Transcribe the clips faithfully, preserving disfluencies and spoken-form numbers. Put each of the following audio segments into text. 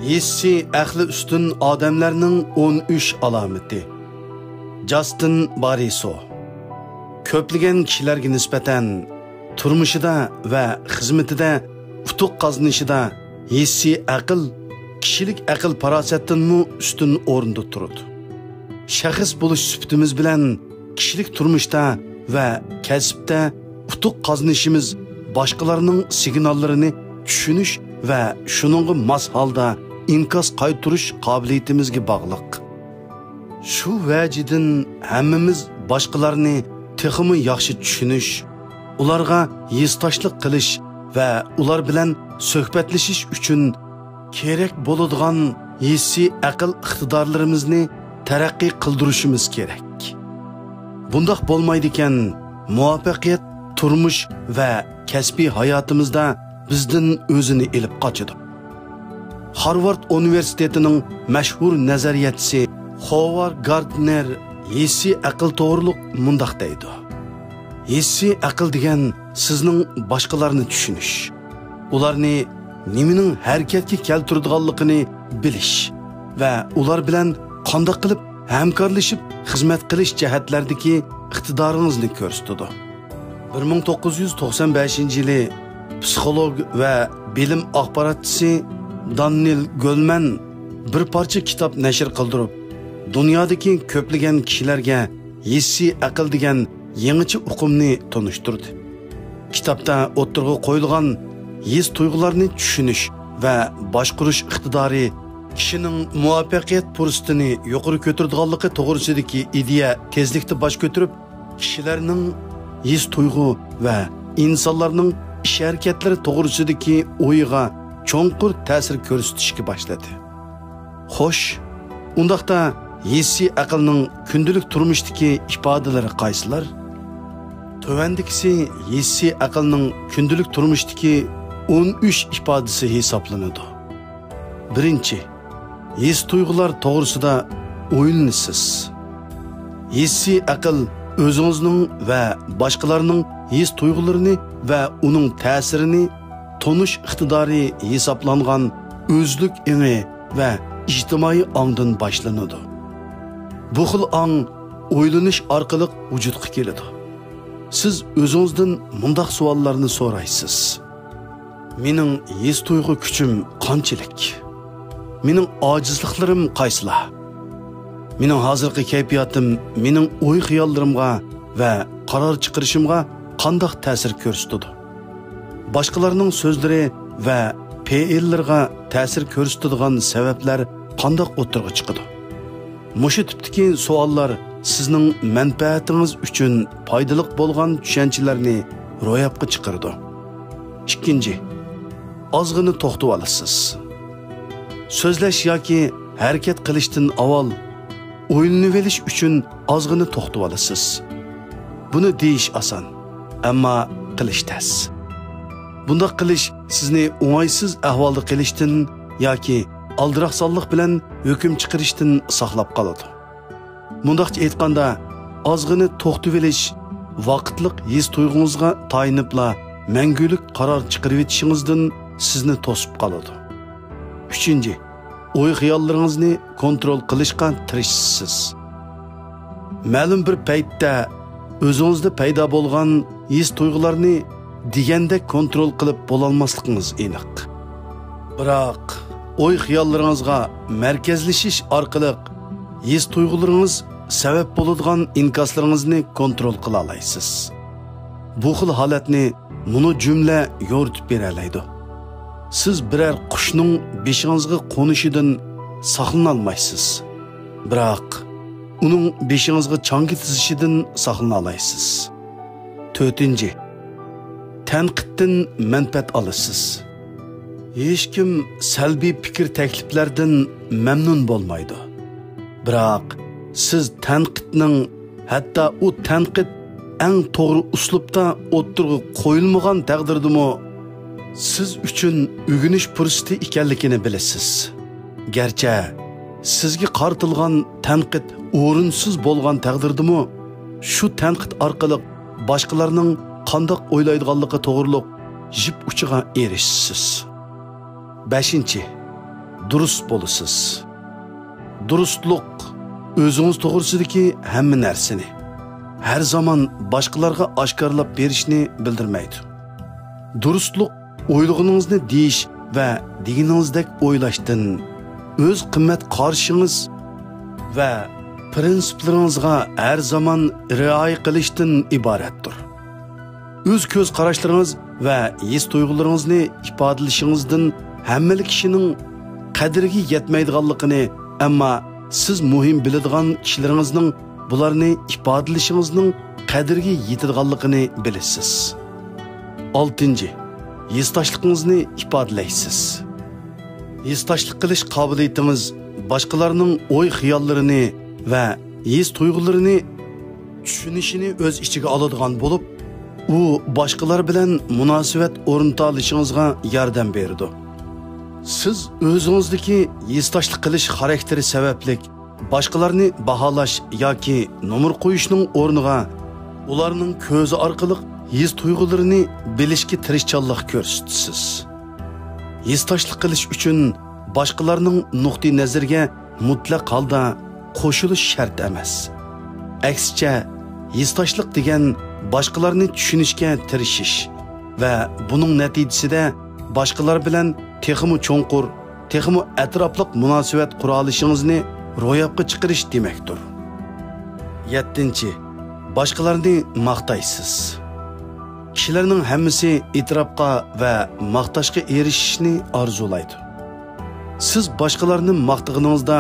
ھېسسىي ئەقلى ئۈستۈن ئادەملەرنىڭ ئون ئۈچ ئالامىتى. جاستىن بارىسو. كۆپلىگەن كىشىلەرگە نىسبەتەن تۇرمۇشىدا ۋە خىزمىتىدە ئۇتۇق قازىنىشىدا ھېسسىي ئەقىل كىشىلىك ئەقىل-پاراسەتتىنمۇ ئۈستۈن ئورۇندا تۇرىدۇ. شەخس بولۇش سۈپىتىمىز بىلەن كىشىلىك تۇرمۇشتا ۋە كەسىپتە ئۇتۇق قازىنىشىمىز باشقىلارنىڭ سىگناللىرىنى چۈشىنىش ۋە شۇنىڭغا ماس ھالدا ئىنكاس قايتۇرۇش قابىلىيىتىمىزگە باغلىق. شۇ ۋەجىدىن ھەممىمىز باشقىلارنى تېخىمۇ ياخشى چۈشىنىش، ئۇلارغا ھېسداشلىق قىلىش ۋە ئۇلار بىلەن سۆھبەتلىشىش ئۈچۈن كېرەك بولىدىغان ھېسسىي ئەقىل ئىقتىدارلىرىمىزنى تەرەققىي قىلدۇرۇشىمىز كېرەك. بۇنداق بولمايدىكەن، مۇۋەپپەقىيەت تۇرمۇش ۋە كەسپىي ھاياتىمىزدا بىزدىن ئۆزىنى ئېلىپ قاچىدۇ. خارۋارد ئۇنىۋېرسىتېتىنىڭ مەشھۇر نەزەرىيەتچىسى خوۋار گاردنېر ھېسسىي ئەقىل توغرۇلۇق مۇنداق دەيدۇ: ھېسسىي ئەقىل دېگەن سىزنىڭ باشقىلارنى چۈشىنىش، ئۇلارنى نېمىنىڭ ھەرىكەتكە كەلتۈرىدىغانلىقىنى بىلىش ۋە ئۇلار بىلەن قانداق قىلىپ ھەمكارلىشىپ خىزمەت قىلىش جەھەتلەردىكى ئىقتىدارىڭىزنى كۆرسىتىدۇ. بىر مىڭ توققۇز يۈز توقسان بەشىنچى يىلى پسىخولوگ ۋە بىلىم ئاخباراتچىسى داننېل گۆلمەن بىر پارچە كىتاب نەشر قىلدۇرۇپ، دۇنيادىكى كۆپلىگەن كىشىلەرگە ھېسسىي ئەقىل دېگەن يېڭىچە ئۇقۇمنى تونۇشتۇردى. كىتابتا ئوتتۇرىغا قويۇلغان ھېس تۇيغۇلارنى چۈشىنىش ۋە باشقۇرۇش ئىقتىدارى كىشىنىڭ مۇۋەپپەقىيەت پۇرسىتىنى يۇقىرى كۆتۈرىدىغانلىقى توغرىسىدىكى ئىدىيە تېزلىكتە باش كۆتۈرۈپ، كىشىلەرنىڭ ھېس تۇيغۇ ۋە ئىنسانلارنىڭ ئىش ھەرىكەتلىرى توغرىسىدىكى ئويىغا چوڭقۇر تەسىر كۆرسىتىشكە باشلىدى. خوش، ئۇنداقتا ھېسسىي ئەقىلنىڭ كۈندىلىك تۇرمۇشتىكى ئىپادىلىرى قايسىلار؟ تۆۋەندىكىسى ھېسسىي ئەقىلنىڭ كۈندىلىك تۇرمۇشتىكى ئون ئۈچ ئىپادىسى ھېسابلىنىدۇ. بىرىنچى، ھېس تۇيغۇلار توغرىسىدا ئويلىنىسىز. ھېسسىي ئەقىل ئۆزىڭىزنىڭ ۋە باشقىلارنىڭ ھېس تۇيغۇلىرىنى ۋە ئۇنىڭ تەسىرىنى تونۇش ئىقتىدارى ھېسابلانغان ئۆزلۈك ئېڭى ۋە ئىجتىمائىي ئاڭدىن باشلىنىدۇ. بۇ خىل ئاڭ ئويلىنىش ئارقىلىق ۋۇجۇدقا كېلىدۇ. سىز ئۆزىڭىزدىن مۇنداق سوئاللارنى سورايسىز: مېنىڭ ھېس تۇيغۇ كۈچۈم قانچىلىك؟ مېنىڭ ئاجىزلىقلىرىم قايسىلار؟ مېنىڭ ھازىرقى كەيپىياتىم مېنىڭ ئوي-خىياللىرىمغا ۋە قارار چىقىرىشىمغا قانداق تەسىر كۆرسىتىدۇ؟ باشقىلارنىڭ سۆزلىرى ۋە پېئىللىرىغا تەسىر كۆرسىتىدىغان سەۋەبلەر قانداق ئوتتۇرىغا چىقىدۇ؟ مۇشۇ تىپتىكى سوئاللار سىزنىڭ مەنپەئەتىڭىز ئۈچۈن پايدىلىق بولغان چۈشەنچىلەرنى روياپقا چىقىرىدۇ. ئىككىنچى، ئازغىنە توختىۋالىسىز. سۆزلەش ياكى ھەرىكەت قىلىشتىن ئاۋۋال ئويلىنىۋېلىش ئۈچۈن ئازغىنە توختىۋالىسىز. بۇنى دېيىش ئاسان، ئەمما قىلىش تەس. بۇنداق قىلىش سىزنى ئوڭايسىز ئەھۋالدا قېلىشتىن ياكى ئالدىراقسانلىق بىلەن ھۆكۈم چىقىرىشتىن ساقلاپ قالىدۇ. مۇنداقچە ئېيتقاندا، ئازغىنە توختىۋېلىش ۋاقىتلىق ھېس تۇيغۇڭىزغا تايىنىپلا مەڭگۈلۈك قارار چىقىرىۋېتىشىڭىزدىن سىزنى توسۇپ قالىدۇ. ئۈچىنچى، ئوي-خىياللىرىڭىزنى كونترول قىلىشقا تىرىشىسىز. مەلۇم بىر پەيتتە ئۆزىڭىزدە پەيدا بولغان ھېس-تۇيغۇلارنى دېگەندەك كونترول قىلىپ بولالماسلىقىڭىز ئېنىق. بىراق، ئوي-خىياللىرىڭىزغا مەركەزلىشىش ئارقىلىق ھېس-تۇيغۇلىرىڭىز سەۋەب بولىدىغان ئىنكاسلىرىڭىزنى كونترول قىلالايسىز. بۇ خىل ھالەتنى مۇنۇ جۈملە يورۇتۇپ بېرەلەيدۇ. سىز بىرەر قۇشنىڭ بېشىڭىزغا قونۇشىدىن ساقلىنالمايسىز، بىراق ئۇنىڭ بېشىڭىزغا چاڭگا تىزىشىدىن ساقلىنالايسىز. تۆتىنچى، تەنقىدتىن مەنپەئەت ئالىسىز. ھېچكىم سەلبىي پىكىر تەكلىپلەردىن مەمنۇن بولمايدۇ. بىراق، سىز تەنقىدنىڭ، ھەتتا ئۇ تەنقىد ئەڭ توغرا ئۇسلۇبتا ئوتتۇرىغا قويۇلمىغان تەقدىردىمۇ، سىز ئۈچۈن ئۆگىنىش پۇرسىتى ئىكەنلىكىنى بىلىسىز. گەرچە سىزگە قارىتىلغان تەنقىد ئورۇنسىز بولغان تەقدىردىمۇ، شۇ تەنقىد ئارقىلىق باشقىلارنىڭ قانداق ئويلايدىغانلىقى توغرۇلۇق يىپ ئۇچىغا ئېرىشىسىز. بەشىنچى، دۇرۇس بولىسىز. دۇرۇسلۇق ئۆزىڭىز توغرىسىدىكى ھەممە نەرسىنى ھەر زامان باشقىلارغا ئاشكارىلاپ بېرىشنى بىلدۈرمەيدۇ. دۇرۇسلۇق ئويلىغىنىڭىزنى دېيىش ۋە دېگىنىڭىزدەك ئويلاشتىن، ئۆز قىممەت قارىشىڭىز ۋە پىرىنسىپلىرىڭىزغا ھەر زامان رىئايە قىلىشتىن ئىبارەتتۇر. ئۆز كۆز قاراشلىرىڭىز ۋە ھېس تۇيغۇلىرىڭىزنى ئىپادىلىشىڭىزدىن ھەممىلا كىشىنىڭ قەدرىگە يەتمەيدىغانلىقىنى، ئەمما سىز مۇھىم بىلىدىغان كىشىلىرىڭىزنىڭ بۇلارنى ئىپادىلىشىڭىزنىڭ قەدرىگە يېتىدىغانلىقىنى بىلىسىز. ئالتىنچى، ھېسداشلىقىڭىزنى ئىپادىلەيسىز. ھېسداشلىق قىلىش قابىلىيىتىڭىز باشقىلارنىڭ ئوي-خىياللىرىنى ۋە ھېس-تۇيغۇلىرىنى چۈشىنىشىنى ئۆز ئىچىگە ئالىدىغان بولۇپ، ئۇ باشقىلار بىلەن مۇناسىۋەت ئورنىتالىشىڭىزغا ياردەم بېرىدۇ. سىز ئۆزىڭىزدىكى ھېسداشلىق قىلىش خاراكتېرى سەۋەبلىك باشقىلارنى باھالاش ياكى نومۇر قويۇشنىڭ ئورنىغا، ئۇلارنىڭ كۆزى ئارقىلىق ھېس-تۇيغۇلىرىنى بىلىشكە تىرىشچانلىق كۆرسىتىسىز. ھېسداشلىق قىلىش ئۈچۈن باشقىلارنىڭ نۇقتىئىنەزىرىگە مۇتلەق ھالدا قوشۇلۇش شەرت ئەمەس. ئەكسىچە، ھېسداشلىق دېگەن باشقىلارنى چۈشىنىشكە تىرىشىش ۋە بۇنىڭ نەتىجىسىدە باشقىلار بىلەن تېخىمۇ چوڭقۇر، تېخىمۇ ئەتراپلىق مۇناسىۋەت قۇرالىشىڭىزنى روياپقا چىقىرىش دېمەكتۇر. يەتتىنچى، باشقىلارنى ماختايسىز. كىشىلەرنىڭ ھەممىسى ئېتىراپقا ۋە ماختاشقا ئېرىشىشنى ئارزۇلايدۇ. سىز باشقىلارنى ماختىغىنىڭىزدا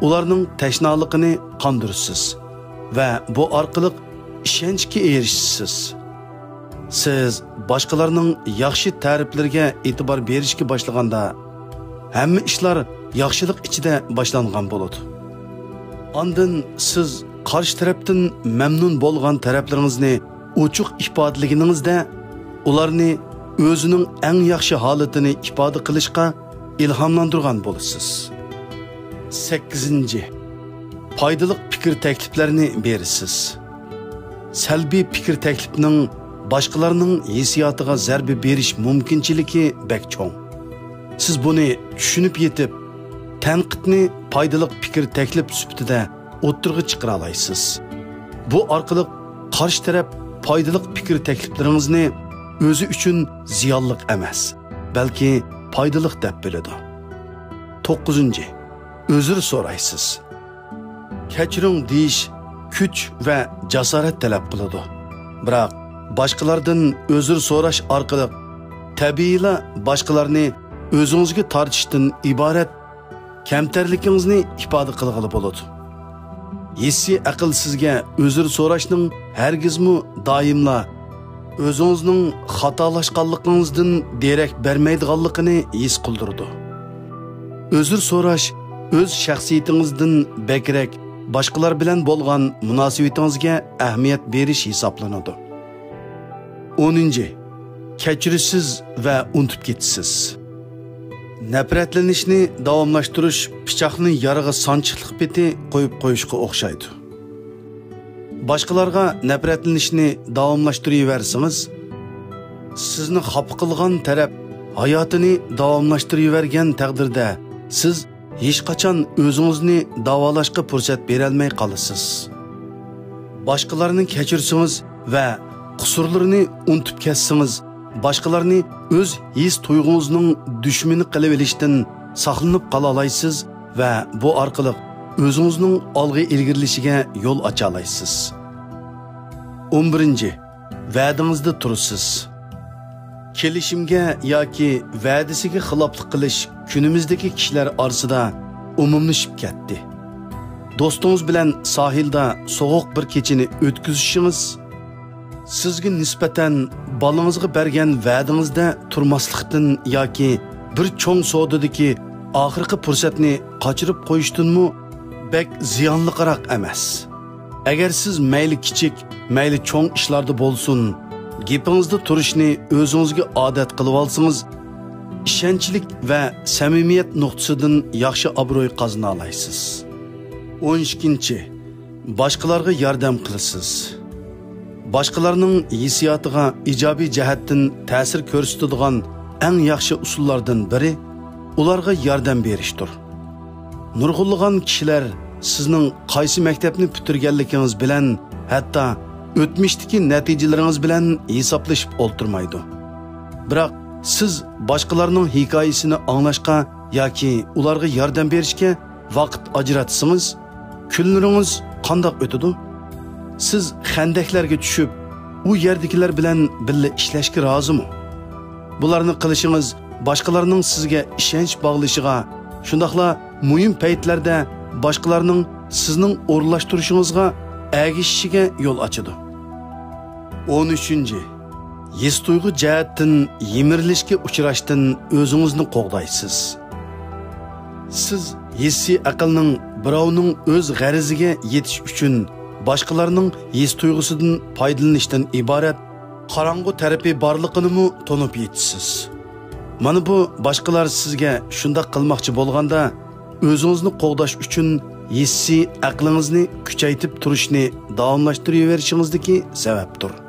ئۇلارنىڭ تەشنالىقىنى قاندۇرىسىز ۋە بۇ ئارقىلىق ئىشەنچكە ئېرىشىسىز. سىز باشقىلارنىڭ ياخشى تەرىپلىرىگە ئېتىبار بېرىشكە باشلىغاندا، ھەممە ئىشلار ياخشىلىق ئىچىدە باشلانغان بولىدۇ. ئاندىن سىز قارشى تەرەپتىن مەمنۇن بولغان تەرەپلىرىڭىزنى ئوچۇق ئىپادىلىگىنىڭىزدە، ئۇلارنى ئۆزىنىڭ ئەڭ ياخشى ھالىتىنى ئىپادە قىلىشقا ئىلھاملاندۇرغان بولىسىز. سەككىزىنچى، پايدىلىق پىكىر تەكلىپلەرنى بېرىسىز. سەلبىي پىكىر تەكلىپنىڭ باشقىلارنىڭ ھېسسىياتىغا زەربە بېرىش مۇمكىنچىلىكى بەك چوڭ. سىز بۇنى چۈشىنىپ يېتىپ، تەنقىدنى پايدىلىق پىكىر تەكلىپ سۈپىتىدە ئوتتۇرىغا چىقىرالايسىز. بۇ ئارقىلىق قارشى تەرەپ پايدىلىق پىكىر تەكلىپلىرىڭىزنى ئۆزى ئۈچۈن زىيانلىق ئەمەس، بەلكى پايدىلىق دەپ بىلىدۇ. توققۇزىنچى، ئۆزرە سورايسىز. كەچۈرۈڭ دېيىش كۈچ ۋە جاسارەت تەلەپ قىلىدۇ. بىراق، باشقىلاردىن ئۆزرە سوراش ئارقىلىق تەبىئىيلا باشقىلارنى ئۆزىڭىزگە تارتىشتىن ئىبارەت كەمتەرلىكىڭىزنى ئىپادە قىلغىلى بولىدۇ. ھېسسىي ئەقىل سىزگە ئۆزرە سوراشنىڭ ھەرگىزمۇ دائىملا ئۆزىڭىزنىڭ خاتالاشقانلىقىڭىزدىن دېرەك بەرمەيدىغانلىقىنى ھېس قىلدۇرىدۇ. ئۆزرە سوراش ئۆز شەخسىيىتىڭىزدىن بەكرەك باشقىلار بىلەن بولغان مۇناسىۋىتىڭىزگە ئەھمىيەت بېرىش ھېسابلىنىدۇ. ئونىنچى، كەچۈرىسىز ۋە ئۇنتۇپ كېتىسىز. نەپرەتلىنىشنى داۋاملاشتۇرۇش پىچاقنى يارىغا سانچىقلىق پېتى قويۇپ قويۇشقا ئوخشايدۇ. باشقىلارغا نەپرەتلىنىشنى داۋاملاشتۇرۇۋەرسىڭىز، سىزنى خاپا قىلغان تەرەپ ھاياتىنى داۋاملاشتۇرۇۋەرگەن تەقدىردە، سىز ھېچقاچان ئۆزىڭىزنى داۋالاشقا پۇرسەت بېرەلمەي قالىسىز. باشقىلارنى كەچۈرسىڭىز ۋە قۇسۇرلىرىنى ئۇنتۇپ كەتسىڭىز، باشقىلارنى ئۆز ھېس-تۇيغۇڭىزنىڭ دۈشمىنى قىلىۋېلىشتىن ساقلىنىپ قالالايسىز ۋە بۇ ئارقىلىق ئۆزىڭىزنىڭ ئالغا ئىلگىرىلىشىگە يول ئاچالايسىز. ئون بىرىنچى، ۋەدىڭىزدە تۇرىسىز. كېلىشىمگە ياكى ۋەدىسىگە خىلاپلىق قىلىش كۈنىمىزدىكى كىشىلەر ئارىسىدا ئومۇملىشىپ كەتتى. دوستىڭىز بىلەن ساھىلدا سوغۇق بىر كېچىنى ئۆتكۈزۈشىڭىز، سىزگە نىسبەتەن بالىڭىزغا بەرگەن ۋەدىڭىزدە تۇرماسلىقتىن ياكى بىر چوڭ سودىدىكى ئاخىرقى پۇرسەتنى قاچۇرۇپ قويۇشتىنمۇ بەك زىيانلىقراق ئەمەس. ئەگەر سىز مەيلى كىچىك، مەيلى چوڭ ئىشلاردا بولسۇن، گېپىڭىزدە تۇرۇشنى ئۆزىڭىزگە ئادەت قىلىۋالسىڭىز، ئىشەنچلىك ۋە سەمىمىيەت نۇقتىسىدىن ياخشى ئابرۇي قازىنالايسىز. ئون ئىككىنچى، باشقىلارغا ياردەم قىلىسىز. باشقىلارنىڭ ھېسسىياتىغا ئىجابىي جەھەتتىن تەسىر كۆرسىتىدىغان ئەڭ ياخشى ئۇسۇللاردىن بىرى، ئۇلارغا ياردەم بېرىشتۇر. نۇرغۇنلىغان كىشىلەر سىزنىڭ قايسى مەكتەپنى پۈتتۈرگەنلىكىڭىز بىلەن، ھەتتا ئۆتمۈشتىكى نەتىجىلىرىڭىز بىلەن ھېسابلىشىپ ئولتۇرمايدۇ. بىراق سىز باشقىلارنىڭ ھېكايىسىنى ئاڭلاشقا ياكى ئۇلارغا ياردەم بېرىشكە ۋاقىت ئاجراتسىڭىز، كۈنلىرىڭىز قانداق ئۆتىدۇ؟ سىز خەندەكلەرگە چۈشۈپ، ئۇ يەردىكىلەر بىلەن بىللە ئىشلەشكە رازىمۇ؟ بۇلارنى قىلىشىڭىز باشقىلارنىڭ سىزگە ئىشەنچ باغلىشىغا، شۇنداقلا مۇھىم پەيتلەردە باشقىلارنىڭ سىزنىڭ ئورۇنلاشتۇرۇشىڭىزغا ئەگىشىشىگە يول ئاچىدۇ. ئون ئۈچىنچى، ھېس تۇيغۇ جەھەتتىن يىمىرىلىشكە ئۇچراشتىن ئۆزىڭىزنى قوغدايسىز. سىز ھېسسىي ئەقىلنىڭ بىراۋنىڭ ئۆز غەرىزىگە يېتىش ئۈچۈن باشقىلارنىڭ ھېس تۇيغۇسىدىن پايدىلىنىشتىن ئىبارەت قاراڭغۇ تەرىپى بارلىقىنىمۇ تونۇپ يېتىسىز. مانا بۇ باشقىلار سىزگە شۇنداق قىلماقچى بولغاندا، ئۆزىڭىزنى قوغداش ئۈچۈن ھېسسىي ئەقلىڭىزنى كۈچەيتىپ تۇرۇشنى داۋاملاشتۇرۇۋېرىشىڭىزدىكى سەۋەبتۇر.